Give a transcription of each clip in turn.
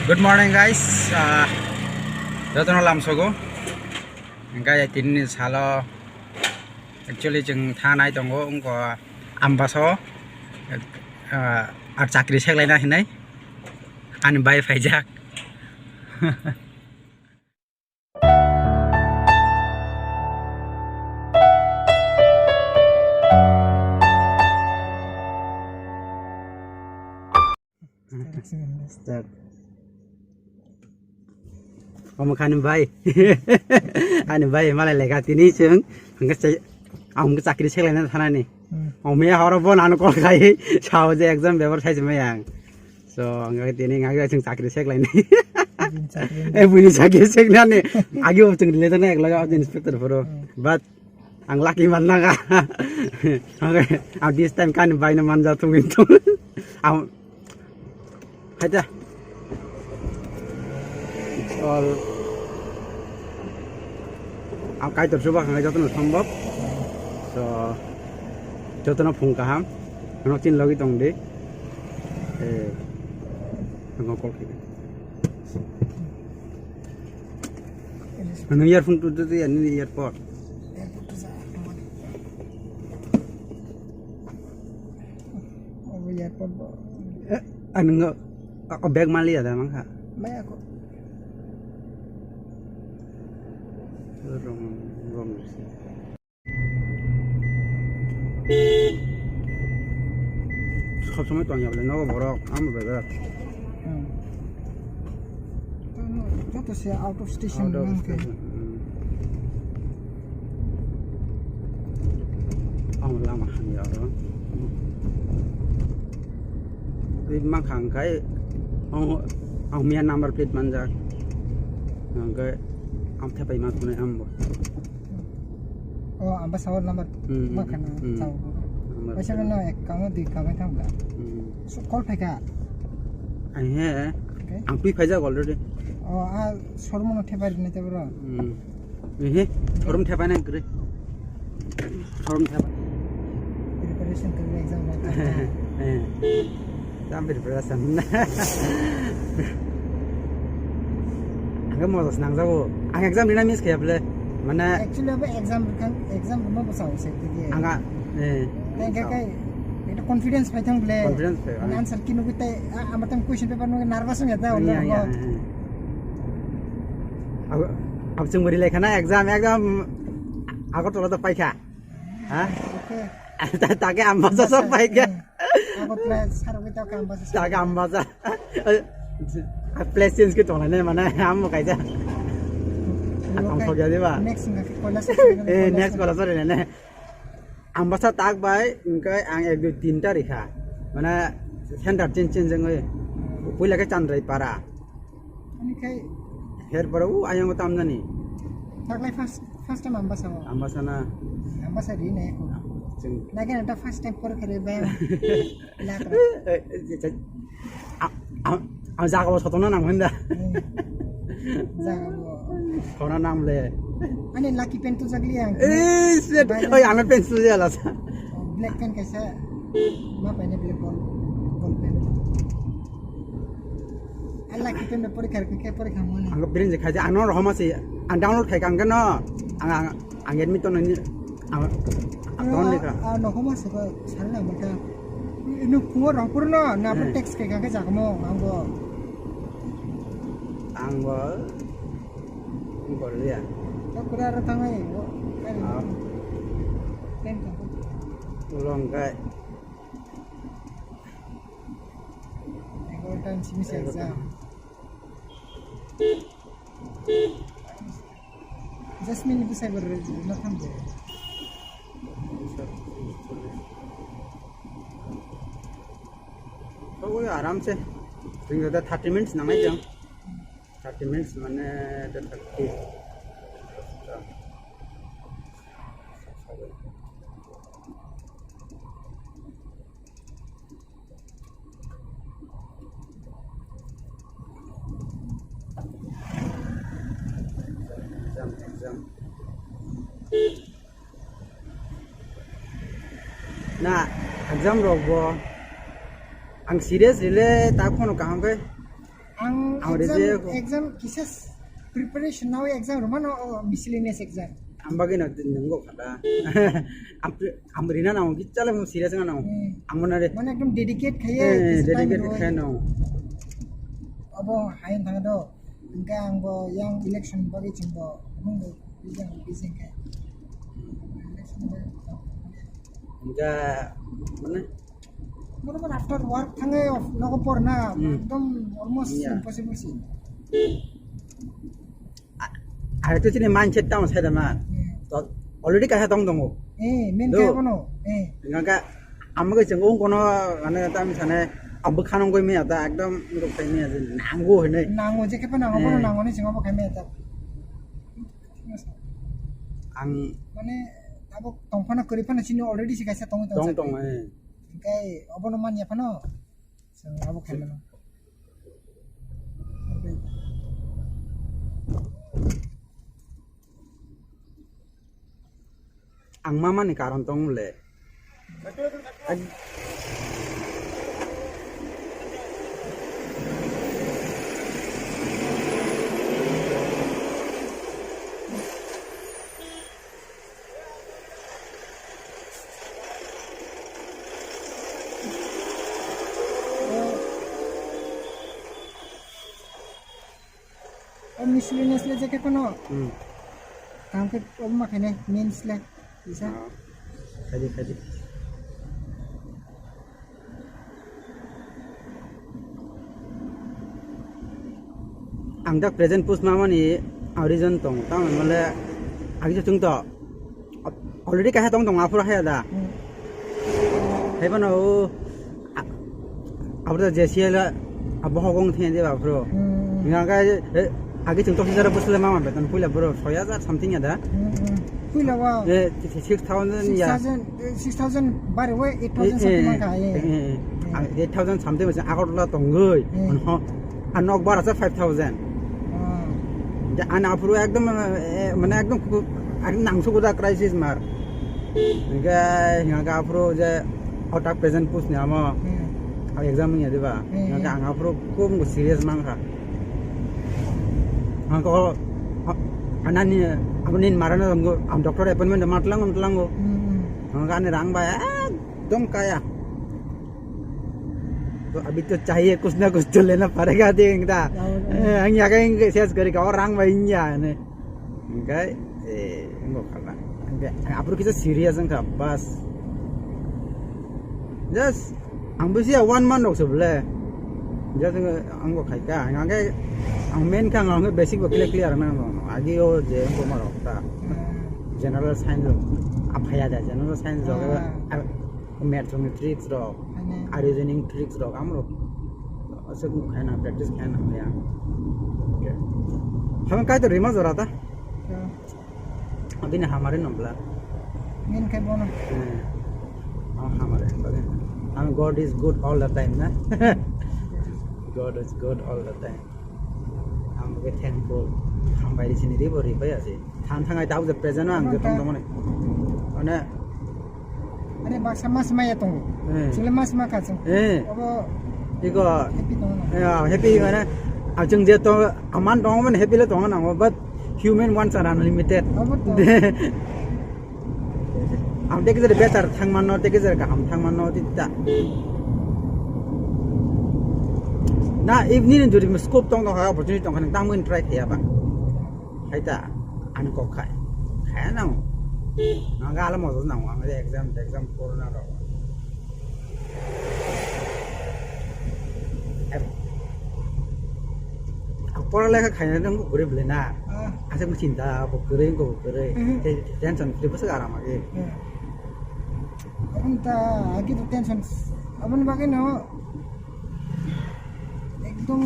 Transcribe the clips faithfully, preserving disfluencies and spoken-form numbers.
Good morning, guys. Ah, jotono lamsogo. Hingke tini salo actually chwng thanai tongo, wngkha Ambasa, ah, ar chakri seklaina hinai ani bai phaijak. Start. Omo kha ani bai. Ani bai malai lekha tini chwng hwnkhe se, ang hwnkhe chakri seklaina thanani. Hmm. Omo ya horo bo nang call khai sao je exam paper sai se maya ang. So ang tini ngak chwng chakri seklaini. Buini chakri. Eh, buini chakri seknani. Agi bo chwng related na ekla inspector phoro. Hmm. But ang lucky man naga. Ang this time kani baino manja tungin tung. Ang haida. All ang kaitor chuba khangai jotono sombok. So jotono phung kaham. Ano chin logi tong di. Eh, ang call khai. Ano earphone tu tu tu ani earphone. Airport tu sa. Oh, airport bo. Eh, ano nga, o bag mali ada mang kha. Mai ako. Wrong, wrong. Sob somoi tong ya bole nogo borok, amo bebak. Hmm. Joto se out of station. Out of station, hmm. Ang lama hamya oro. Ri mankha hwnkhe ang, ang miya number plate manjak. Hwnkhe ang thepai ma thunai ambo. Oh, Ambasa o number. Hmm, hmm, makhana, hmm. Chao. Number. Waisa plate. Mano ek kamo dui kamai thang bla. Hmm. So, call phaikha. Ai he. Okay. Ang twi phaijak already. Oh, a showroom no thepai rinai te bro. Hmm. Ehe, showroom thepai nang kwrwi. Showroom thepai. Preparation kwrwi exam rok. Eh. Jam preparation. Ang mojas nangjago. Ang exam rina miss khaya bole. Mane actually abo exam kan, exam rima bwsa se tigi. Anga, eh. Kai, kai, kai. Ekta confidence phai thang bole. Confidence phai, mane ah. Answer ki nugwi tai, a-, amar tang question paper nugwi nervous wngya ta, iya, iya, eh. Ab, ab chwng bwrwi laikha na exam, exam Agartala to paikha. Ha? Okay. Ta-, take Ambasa sok paikha. Eh, Agartala sarwi to ka Ambasa sok. Take Ambasa. Place change ke tonglai ne mane amo kaisa. Akam okay. Sok ya diba? Next nga ke Kailasor. Eh, next Kailasor ne. Ambasa tak bai, hwnkhe ang ek dui tinta rikha. Mane center change change wngwi. Puila khe Chandrai para. Ani khai. Her pore u ayang tamjani. Taklai first, first time Ambasa o. Ambasa na. Ambasa ri ne ko. Chwng. Nake na ta first time por kare ba. Lakra. Eh, eh, eh, a, a, a, jaga bo sotona nang hunda. Hmm. Jaga bo. Sotona nang le. Ani lucky pen tu jagli ang. Eh, shit. Bai oi, ano pen su jala sa. Black pen kaisa. Ma pai ne black ball, ball pen. Ang lucky pen porikha, khe porikha mani. Ang birin je khaja, ano rohoma si, ang download khai kang no, ang, ang, ang admit to nani, ang, ang download kha. Ah, no homa se ko, sar na mata. Ino kuwa rangpur no, na bo text khai kang khe jagamo, ang bo. Ang bo, ang bo liya. Ko kura ro tangai, ko. Ah. Pen ko. Ulong kai. Egarotan simi se exam. Jasmine ni bwsai bo rwna thang de. Sogwi aram se. Jing da thirty minutes nangnai jang. Thirty minutes mane da thirty. Exam, exam. Na, exam rok bo ang serious rile ta khono kaham khe. Ang Ang exam, reject. Exam kisa preparation nawi exam rwmano, o miscellaneous exam. Ang bagwi no nunggo kha da. Ang pre-, ang rina nango, kichale mo serious wngna nango. Hmm. Ang mona re. Mane ekdom dedicate khaiye, eh, kisa time dedicate rwi. Khaino. Obo hain thang do. Hingke ang bo yang election bagwi chwng bo nunggo bijang bijing khe. Election bagwi. Hingke mane Mane, mane after work thangai of nogo por na, hmm, ekdom almost, iya, impossible si. A-, are to chini mindset down sai da man. Hmm. To already kaisa tong tongo. Eh, main do. Kaya bono. Eh. Ngaka amage chengong kono ane tam sane abu khanong goi me ata ekdom rok tai me ata nango hene. Nango je kepa nango, eh, bono nango ni chengo bo khai me ata. Ang mane tabuk tongphano kwrwi phano chini already se kaisa tongwi tong tong sak. Tong, eh. Hingke obono manya phano chwng abo khaimano. Ang mamani karon tong le. O miscellaneous le jeke kono. Hmm. Tang ke o ma khaine means le. Isa. Ah. Khaidi, khaidi. Ang dak present post mamani ang reason tong. Tang male agi chung to. Already kaisa tong tong aphuru haya da. Hmm. Hai bono o, a-, aphuru J C L abo hokong theng de aphuru. Hmm. Nga ga, eh, agi chung to sijara busle mama beton puila bro soi hajar something ya da. Hmm, hmm. Puila wa. Eh, six thousand ya. Six thousand, eh, six thousand bare we eight thousand something mangkha, eh. Eh, eh, eh. Hmm. Ang eight thousand something masa Agartala tongoi. Hmm. Ano, anok bara sa five thousand. Hmm. Ja, ana aphuru ekdom, eh, mane ekdom ku-, ekdom nangsugo da crisis mar. Hingke, hingke aphuru je otak present post ni amo. Hmm. Ang exam ni adiba. Hmm. Hingke ang aphuru kum serious mangkha. Hingke o, a-, anani, aboni marana tonggo, ang doctor appointment matlango, matlango. Hmm, hmm. Hingke ani rang bai ekdom kaya. To abhi to chahiye, kuch na kuch to lena padega, de ingda. Ang yaga ing ses kari ka, aur rang bai inya ne. Hingke, eh, ngo khala. Hingke, aphuru kisa serious wngkha, bas. Just, ang bisi ya one month rok se bole. Just, ang bo khai ka, ang, ang, ang main ka, ang basic bo clear, clear na, no. Agi o je, ang bo ma rok ta. General science rok, aphaya da, general science rok, ah, maths rok ni tricks rok, reasoning tricks rok, amrok. Aswk nuk khaina, practice khaina ya. Okay. Hama kai to rima jora ta? Abini hamari nombla. Min kai bono. Eh. Oh, hamari. Ami God is good all the time, na? God is good all the time. Ang bo khe thankful. Hambai ri sini ri bo ri bai ase. Than thangai tabuk je present o ang je tong tongmani. Mane Are baksa mas maya tongo. Eh. Chwngla mas ma kha chwng. Eh. Obo iko happy tongo na. Ya, happy mane, ah, chwng je to aman tongo mane happy le tongo nango, but human wants are unlimited. Obo to. Ang tei kisa better thang mano, tei kisa kaham thang mano, tei ta. Na, evening jodi scope tong tong kha, opportunity tong kha, nang tang mui try khaya ba. Hai ta, ani kok khai. Khaya nang. Nang ga alam mo nang, ang exam, exam corona ro. Pora lekha khaina nang kwrwi bwlai na. Ah. Aswk chinta bo kwrwi, wngkha bo kwrwi. Mhm. Tei tension free bwswk aram age. Hmm. Aboni ta agi to tension. Aboni bagwi no ekdom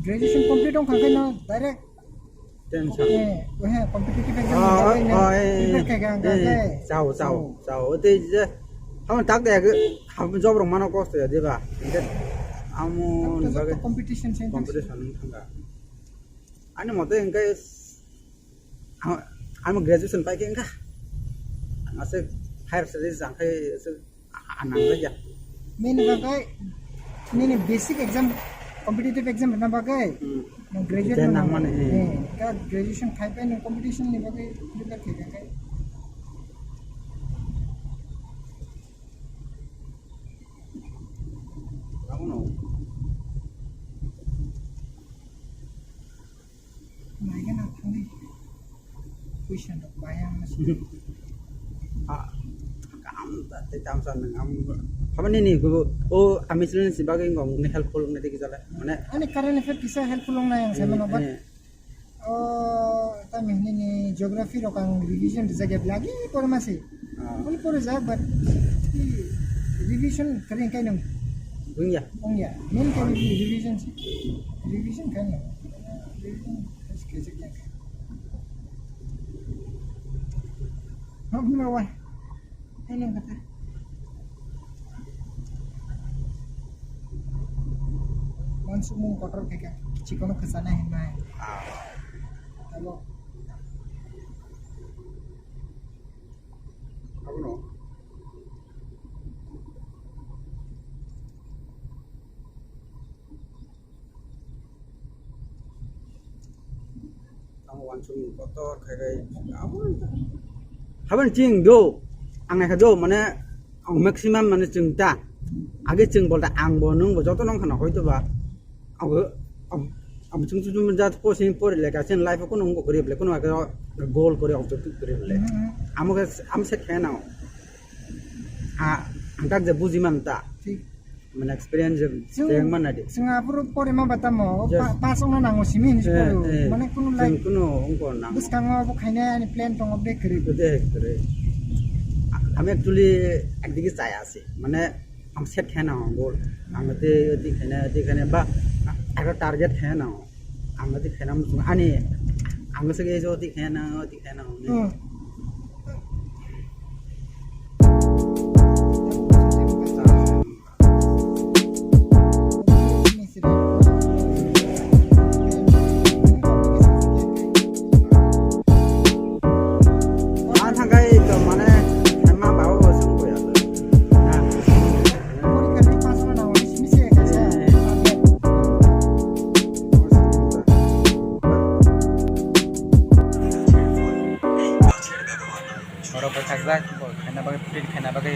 graduation complete wngkha khe no direct Tension. Eh, oh, he, competitive exam ni bagwi nang prepare khai kha, hingkha khe chao, chao, chao. Tei je, hamon tak de, ham job rok mano kosto ya, diba? Hingkhe amo ni bagwi competition center. Competition wng thangkha. Ani mote hingkhe, ang, ang graduation pai khe hingkha. Ang aswk higher studies ang khai aswk Ah, nang lai ya. Main hwnkha khe nini basic exam Competitive exam rwna bagwi Hmm. nwng graduate Jai rwna nang bagwi. Mani, eh. Eh, ka graduation khai pai nwng competition ni bagwi prepare khai kha khai. Abono. Naikhe na thangwi question rok bai ang. Ah, kaham ta, tei tamsa nang am. Habani ni go, o, ami chini si bagwi wngkha, wngkha helpful wngkha tei kisa le. Mane ani current affair kisa helpful wngnai ang sai mano, but eh. O, tamo hinwi ni geography rok ang revision rijak ya, lagi pore masi. Ah. Uli pore jak, but revision kari kai nung. Wngya. Wngya. Main kari revision si. Revision kai nung. Revision is kejek ya. Hok ni bawa. Hello, kata. Uansukmung kotor khe khe, chikono khwchana hinmai. Ah. Abo. Abono. Tamo uansukmung kotor khai khai abo. Habani chwng do, ang naikha do, mane, ang maximum, mane, chwng ta. Age chwng bolta ang bo, nwng bo, joto nong khana hoito ba. Abo, ab-, abo chwng chwng chwng jat ko sing pori le ka chen life ko nong ko kori le, kono age goal kori, objective kori le. Hmm. Amo ke, am se khena. A, ang tak je buji man ta. Thik. Mane experience je Chwng, teng man na di. Chwng aphuru porima ba tamo, Yes. pa-, pass wngna nango simi hinwi Eh, poro. Eh. Mane kunu Chwng like kunu wngkor nang. Bwskango bo khainai ani plan tongo bek kwrwi. Bede kwrwi. A-, ami actually ekdigi chaya se. Mane ang set khaina ang goal. Ang te oti khaina, oti khaina ba aro target khaina. Ang oti khaina muchung ani ang se ge oti khaina, oti khaina. Hmm. Borok bai khakjak, bo khaina bagwi, print khaina bagwi.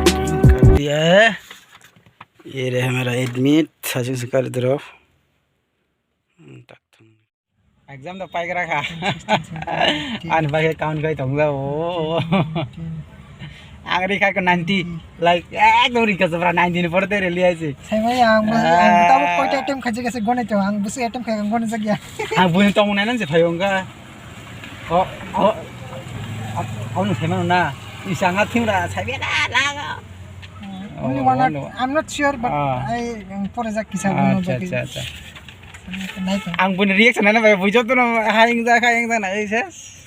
Parking कर दिया है। ये रहे हमारा एडमिट, सचिन सरकारी तरफ। Exam da paigra kha. Ani bagwi count khai tong jao. Ang ri khai ko ninety, like, ekdom ri kha sabra ninety ni pore te reli aise. Sai mai ang, ang tabo koi ta attempt khaje kase gone to, ang busu attempt khai gone jak ya. Ang buni tong nai nan se phayo nga. O, o, o, no sai mano na. Isa nga thim ra sai be na la. Only one or, I'm not sure, but I, ang pore jak kisa gone jak. Acha, acha. Ang buni reaction na bai bujo to no, ha ing jak, ha ing jak na, eh, ses.